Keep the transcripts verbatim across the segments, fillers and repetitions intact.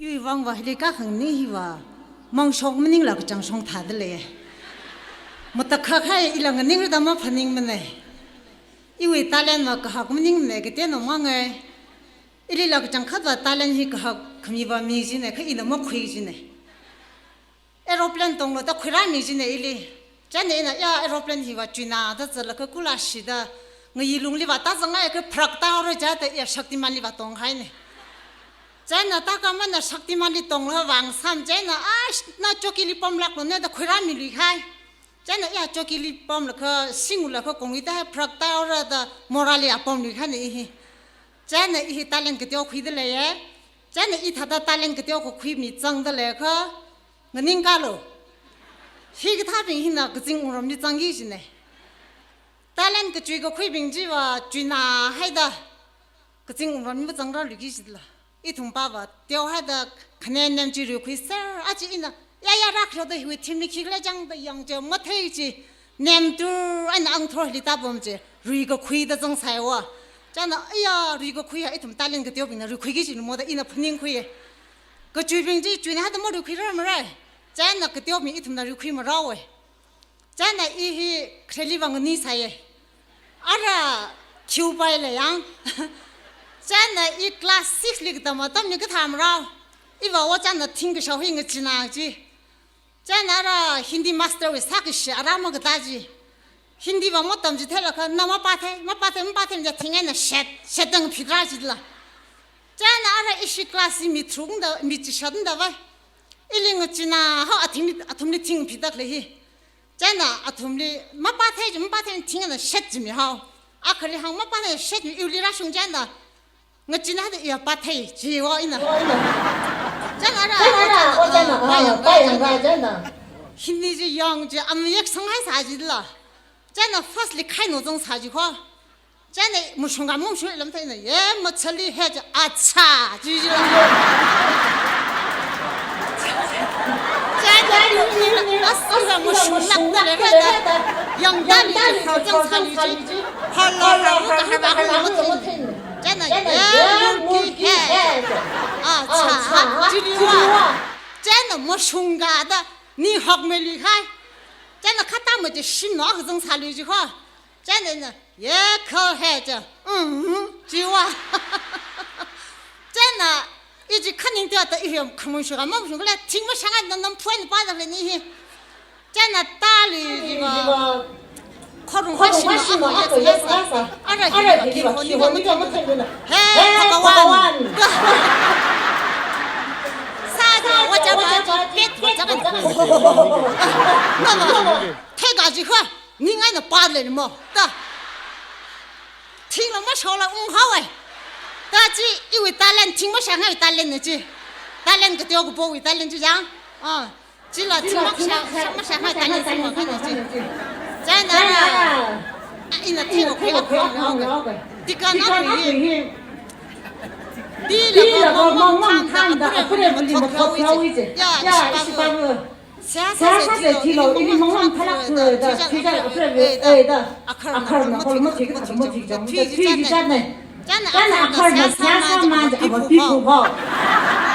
Iwui vangva hili kakhang ni hiva, mangshok maningla kachang shong thāda lei. Matakhak hai ila nganingrada maphaningmana. Iwui talent va kahak maningmana, kateonao mangai. Ilila kachangkhatva talent hi kahak khamiva mi jina, kha ina makhui jina. Aeroplane tonglu da khuirāmi jina ili. Chieina ina ya aeroplane hiva chuina da zala kha kula shida, ngayi lungliva ta zangai kha pharak ta ora ja da ya Shaktimanliva tonghaina. Chieina ta kamana Shaktimanli tongla vāngsam, chieina, "Ai, na chokili pamlāklu ne," da khuirāmi luihai. Chieina ya chokili pamla kha singula kha kongli ta hai pharak ta ora da morali apam luihaina ihi. Chieina ihi talent kateo khuida leiya. Chieina i thāda talent kateo khuimi zangda lei kha, nganingkalu. Hikathābing hina kazing wungramli zangki jina. Talent kachui kakhuibing chiva chuina haida kazing wungramli mazangrāluiki jila. Ithum pava teohaida khanen nem chi ruikhuiser, aja ina ya ya rākhaoda hiwui thimli khikhala chang da yangcha mathei chi. Nemtur eina angthorli tāpam chi, rui kakhuida zangsai wa. Chieina, aya, rui kakhui ha ithum talent kateobingna ruikhuiki jina mo da ina phaningkhui. Kachuibing chi chuina haida maruikhuirarmara. Chieina kateobing ithumna ruikhuimarao. Chieina i hi khareliva nganisai. Ara khiupai lei yang. Chieina i class six li katam atamli kathāmarao. Iva ojāna thing kashao hi ngachina chi. Chieina ara Hindi master wui sākashi ara makatā chi. Hindiva matam chitheilaga, na mapāthei, mapāthei, mapāthei, ja thing eina shet, shet dang phitra chila. Chieina ara ishi class hi mi tharukda, mi chishatda vai. Ili ngachina hao athingli, athumli thing phitda khalei hi. Chieina athumli mapāthei chi, mapāthei thing eina shet chimi hao. Akhali hāng mapāthei shet mi iwuili rāshung chieina. Ngachina haida iya pāthei, chiwa ina. Chieina ara, chieina ara, ojāna, ojāna, ah, ah, pāyang pāyang pāyang chieina. Hindi chi yang chi, amyek sānghai sā chila. Chieina first li khaino zangsā chi kho. Chieina mashunga mashung lam theina, ye, machali he chi, acha, chi chila. Chieina, asila mashung lakda lei haida. Yangdali chi, hao zangsāli chi. Hao la, hao la, hao la, hao la, hao la. Chieina, ye, murgi hai. Acha, ha, chiliwa. Chieina mashungada, ni hok meli hai. Chieina khatam ma chi shimno akha zangsāli chi kho. Chieina ina, ye, khal hai cha. Mhm, chiwa. Chieina, i chi khaning teoda i hiam khamashunga, mamashunga lei, thing mashāngai na nam phuin pāda lei ni hi. Chieina tali jiva. Khorung khorung khashima khashima akha akha ya ya sa. Ara ara hili hili ba hili ba khoni ba khoni ba mathei. Mathei luna. He, he, Bhagawan. Bhagawan. Sa ja, waja ba, pet waja ba. Mama, theiga chi kho, ningai na pa le mo. Ta. Thingla mashola ung hawai. Ta chi, iwui talent, thing mashāngai talent ne chi. Talent kateo kapowui talent chi yang. Ah. Chila, chila, chila, chila, chila, chila, chila, chila, chila, chila, chila. Chieina, chieina, ah, ina thing khui, khui, khui, khui. Tika na khui. Tika na khui. Dila ko mong mong thanda, apure buli mathot khui je. Ya, ya, ishi pa. Sasa se thilo, ili mong mong thalak khui da, tija apure, eh, da. Akhar na kol mathik, mathik, mathik, mathik, mathik, mathik. Chieina akharna sasa ma ja ava pipu hao.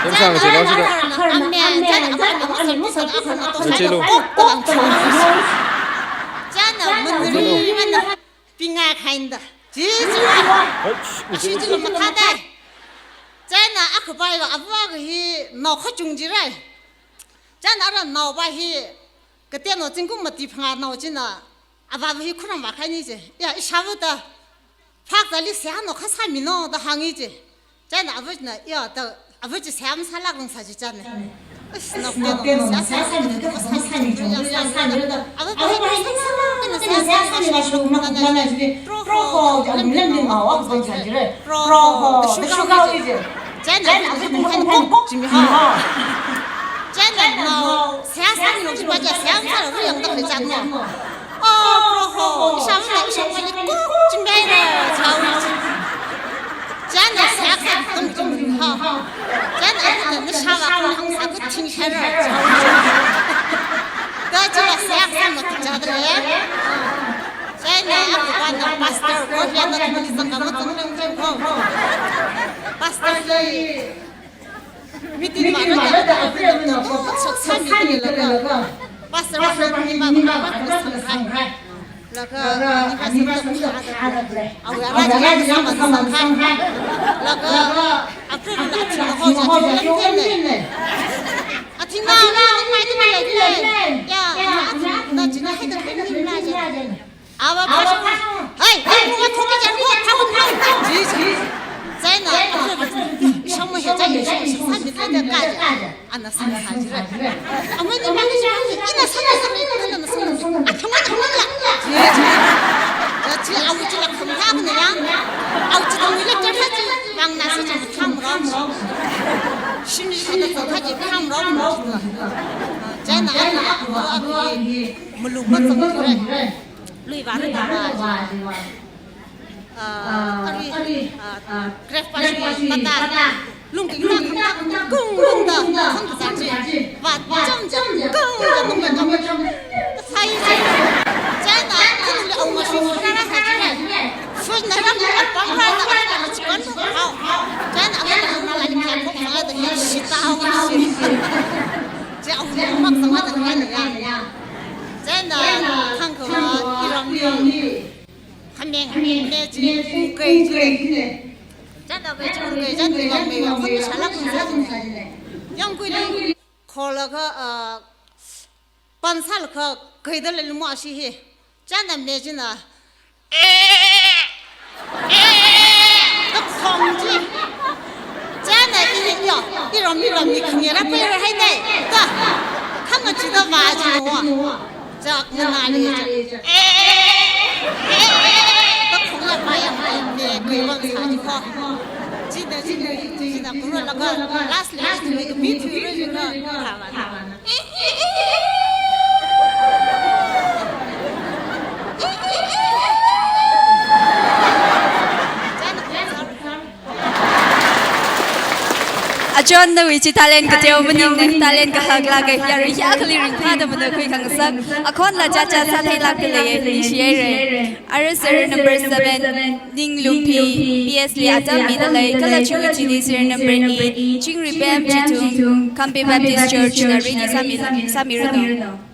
Yamsang chilo chilo. Akharna ame, chieina akharna ame, musa, akharna to chilo. Kok, kok, kok, chieina manri, mana pinga khainda. Chi, chi. Ashi chilo mathāda. Chieina akhapai va, ava hi nao khachung jirai. Chieina ara naopa hi, kateonao zingkum mati phangā nao china, avava hi khuram vākhaini je. Ya, ishāvada, phak tali seihā no khasāmino da hāngi je. Chieina avana, ya, da, ava chi seihā masālak rung sā chi chieina. Is, naopa no seihā sāmino, seihā sāmino, seihā sāmino da. Ava hi seihā sāmino, seihā sāmino, seihā sāmino, seihā sāmino. Proho, ja, lim lim ma, wa, wa, ja, jire. Proho, da shuka wi je. Chieina ava hi kong kong kong jimi ha. Chieina nao, seihā sāmino jiva ja seihā masāla ruyang da le chang no. Oh, Proho, ishāvā, ishāvāli kong jimi re, chawi. Chieina seihā sāmino jimi ha. Chieina ava na shāvā kong hāng sā kha thing share, chawi. Da jiva seihā sāmino ja da le. Chieina akhapana pastor, ko hiya na tumili zangkama tumili ko. Pastor hi. Meeting vāra da, avāra da, avāra da, sāmi da laga. Pastor vāra da, ni vāra da, sāmi. Laga, ani vāra da, sāmi da. Awui ara ji la sāma sāma. Laga, akhirwui la athing ho ja, athing ho ja, athing ho ja. Athing na, athing na, athing na, athing na. Ya, na, na, na, ji na, hai da, hai da, na, ja. Awa phāshung. Hai, hai, bunga thoka jan ko, thang, thang, thang. Ji, ji. Chieina, akhirwui, shongma he chai, shong, shong, sāmi da ka ja. Ana sāmi sāji ra. Amei ni mani ja, ina sāmi, sāmi, ina na sāmi. A thang, thang, thang. Ji, ji. Ja, ji, awui ji la kham thang na ya. Awui ji thang ni la thang ji, bang na sa ji tham ro. Shim ji sa da thang ji tham ro. Chieina, ana, ana, ana, malung mazang ra. Lui vāra da vā. Ah, ari, ah, graph pashi pata. Lungking na kung kung da, sang ka sa ji. Vā cham cham kung da lungking na. Sai ji. Chieina, kung da au ma shu na na sa ji. First na ram na apam ra na, na chi kan hao. Chieina, na la ni kya ko sa da ni shi ta hao shi. Ji au ma sa da ni ya. Chieina, thang ka vā, iram ni. Khameng, mei chi, ungkai chi le. Chieina mei chi ungkai, chieina mei, mei, mei, sālak sālak chi le. Yangkui li, kholaga, ah, pan sālaga, kaida le lumo ashi hi. Chieina mei china, eh, eh, da khong chi. Chieina i yo, iram, iram ni khangera pera hai dai. Da, khang a chi da vā chi no. Chak nganāli chak. Eh, eh, eh, eh. Takhong ya mayang mayang ne, kuiwang sa ji ko. Jida, jida, jida, kuro laga, last, last, mi, mi, mi, mi, mi, mi, mi, mi. Achon nawui chi talent kateo maningna, talent kahak lāka, yarui hiyākhali ringphāda manakhui khangasak. Akhon la chacha sātheilākda leiya, ningshihaira. Ara serial number seven, Ninglungphi, P S li atam mida lei, kala chiwui chili serial number eight, Chingri Pem Chithung, Khambi Baptist Church na ready sāmi, sāmiranu.